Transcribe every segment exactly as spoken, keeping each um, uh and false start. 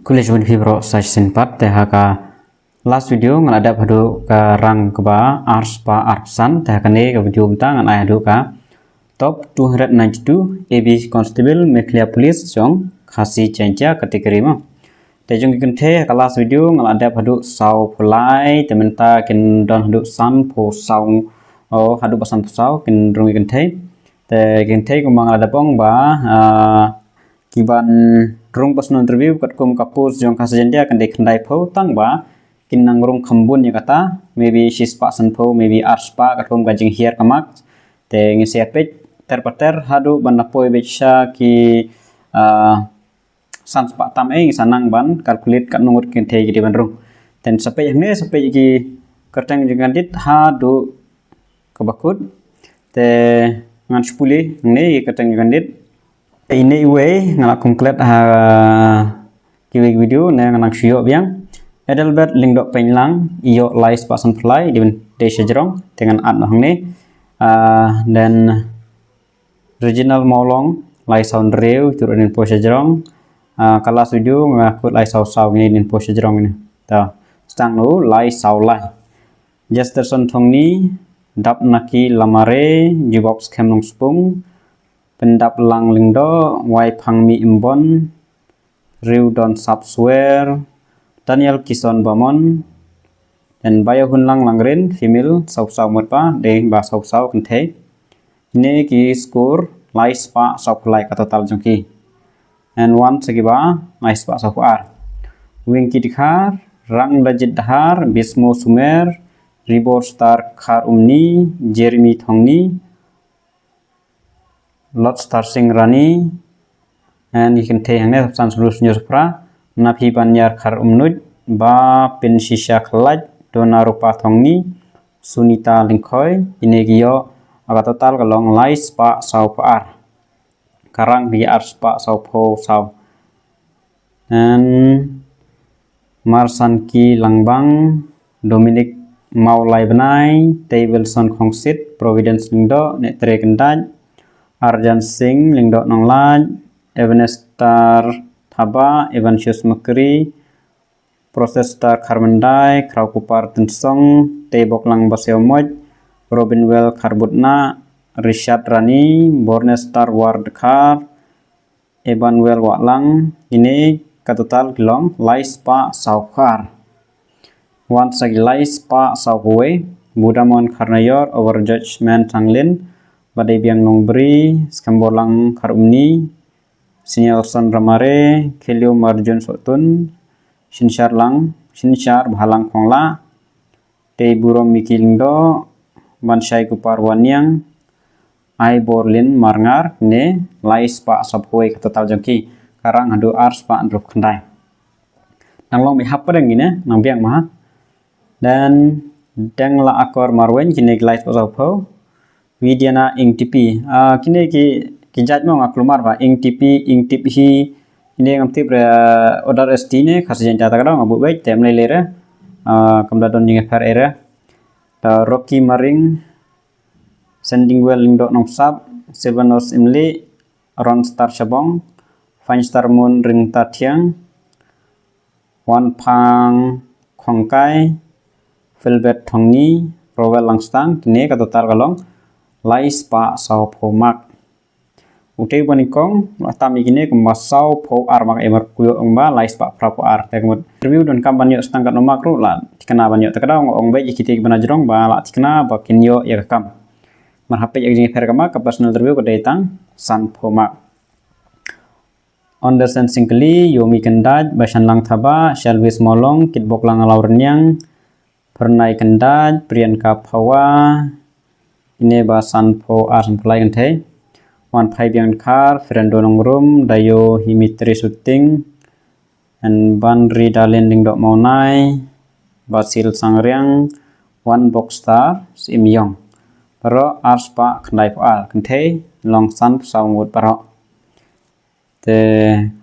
Khublei shibun phi baroh sa shisien pat. Te ha ka last video nga la dep haduh ka rank kaba arspah arphew san, te ha kane ka video mynta ngan ai haduh ka top two hundred ninety-two A B constable Meghalaya Police jong Khasi Jaiñtia category mo. Te jong ki kynthei ha ka last video nga la dep haduh sawphew lai, te mynta kin don haduh sanphew saw, oh, haduh ba sanphew saw kin rung ki kynthei. Te ki kynthei kumba nga la dep ong ba, ah, ki ban rung personal interview katkum ka post jong Khasi Jaiñtia kan dei khyndai phew, tang ba kin nang rung kham bun ïa kata, maybe shispah sanphew, maybe arspah katkum ka jinghiar ka mark. Te ngin sa peit ter pa ter haduh ban da poi beit sha ki, ah, sanspah tam, eh, ngin sa nang ban calculate katno ngut ki kynthei ki dei ban rung. Te sa peit hangne, sa peit ki kyrteng jong ki candidate haduh kaba kut. Te ngan shu pule hangne ki kyrteng jong ki candidate. Te ine iwei nga la kum klet ha kiwei ki video ne nga nang shu ïoh biang. Adelbert Lyngdoh Peinlang, ïoh lai spah sanphew lai, dei ban dei sha jrong, te ngan add noh hangne. Ah, then Reginald Mawlong, lai saw hynriew, tu ruh dei ban poi sha jrong. Ah, ka last video nga kut lai saw saw, ngin dei ban poi sha jrong ne. Ta, sdang noh lai saw lai. Jesterson Thongni, Dapnaki Lamare, Jubab Skhem Nongspung, Pyndaplang Lyngdoh, Waiphangmi Imbon, Riewdon Sapswer, Daniel Kison Bamon, and Bayohunlang Langrin, female, sawphew saw mut ba, dei ba sawphew saw kynthei. Ine ki score, lai spah sawphew lai ka total jong ki. And wan sa ki ba, lai spah sawphew ar. Winky Dkhar, Rangdajit Dhar, Bismo Sumer, Ribor Star Khar Umni, Jeremy Thongni, Lot Star Singh Rani, and ki kynthei hangne, Samson Rus Nyusupra, Naphi Banyar Khar Umnuj, Ba Pinshisha Khlaj, Dona Rupa Thongni, Sunita Lyngkhoi, ine ki ïoh, ka total ka long lai spah sawphew ar. Ka rank ki arspah sawphew saw. And Marsanki Langbang, Dominic Mawlai Bnai, Tei Wilson Khongsit, Providence Lyngdoh, Netre Kyndait, Arjan Singh Lyngdoh Nonglait, Ebenezer Thaba, Evansius Makri, Process Star Kharmyndai, Khraw Kupar Tynsong, Tei Boklang Basew Moj, Robin Well Kharbutna, Richard Rani, Borne Star War Dkhar, Emmanuel Wahlang, ine ka total ki long lai spah sawphew ar. Wan sa ki lai spah sawphew wei, Budamon Kharnaior, Over Judgment Thanglin, Badei Biang Nongbri, Skemborlang Kharumni, Senior Son Ramare, Khelio Marjun Sotun, Shinshar Lang, Shinshar Bhalang Khongla, Tei Burom Miki Lyngdoh, Banshai Kupar Waniang, Ai Borlin Marngar, ne lai spah sawphew wei ka total jong ki, ka rank haduh ar spah hynriewphew khyndai. Nang long mi hap pdeng ine, nang biang ma ha. Dan Deng La Akor Marwein, kine ki lai spah sawphew. Widiana Ingtipi. Ah, kine ki, ki jait mo nga kulmar ba. Ingtipi, Ingtip hi. Kine ngam tip re, order S T ne, Khasi Jaiñtia ta ka dang, abu wait, te mlei lei re. Ah, kam da don jingpher ere. Ta Rocky Maring, Sendingwell Lyngdoh Nongsap, Silvanus Imli, Ron Star Shabong, Fine Star Moon Ringta Thiang, Wan Phang Khongkai, Philbert Thongni, Rowel Langstang, kine ka total ka long lai spah sawphew mark. Utei ba nyngkong, la tam ïa kine kumba sawphew ar mark, e mar kuyo ong ba lai spah phraphew ar. Te kumut interview don kam ban ïoh stang katno mark ruh la thikna ban ïoh, te ka dang ong ba ïa kite ki ba na jrong ba la thikna ba kin ïoh ïa ka kam. Mar hapdeng ïa ka jingpher ka mark, ka personal interview ka dei tang sanphew mark. Anderson Syngkli, Yomi Kyndait, Bashanlang Thaba, Shelvis Mawlong, Kitboklang Laurniang, Pernai Kyndait, Priyanka Phawa, ine ba sanphew ar, sanphew lai kynthei. Wanphai Biang Dkhar, Ferendo Nongrum, Dayo Himitri Suting, and Banri Dalin Lyngdoh Mawnai, Basil Sangriang, Wan Bokstar Sim Yong. Baroh ar spah khyndai phew ar kynthei, long sanphew saw ngut baroh. Te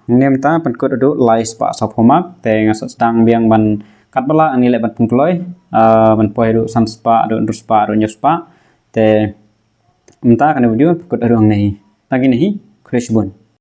hangne mynta pynkut haduh lai spah sawphew mark, te nga sa sdang biang ban kat ba lah, hangne leh ban pynkloi, ah, ban poi haduh san spah, haduh hynriew spah, haduh hynñiew spah. Te mynta kane video pynkut haduh hangne hi. Tang kine hi, khublei shibun.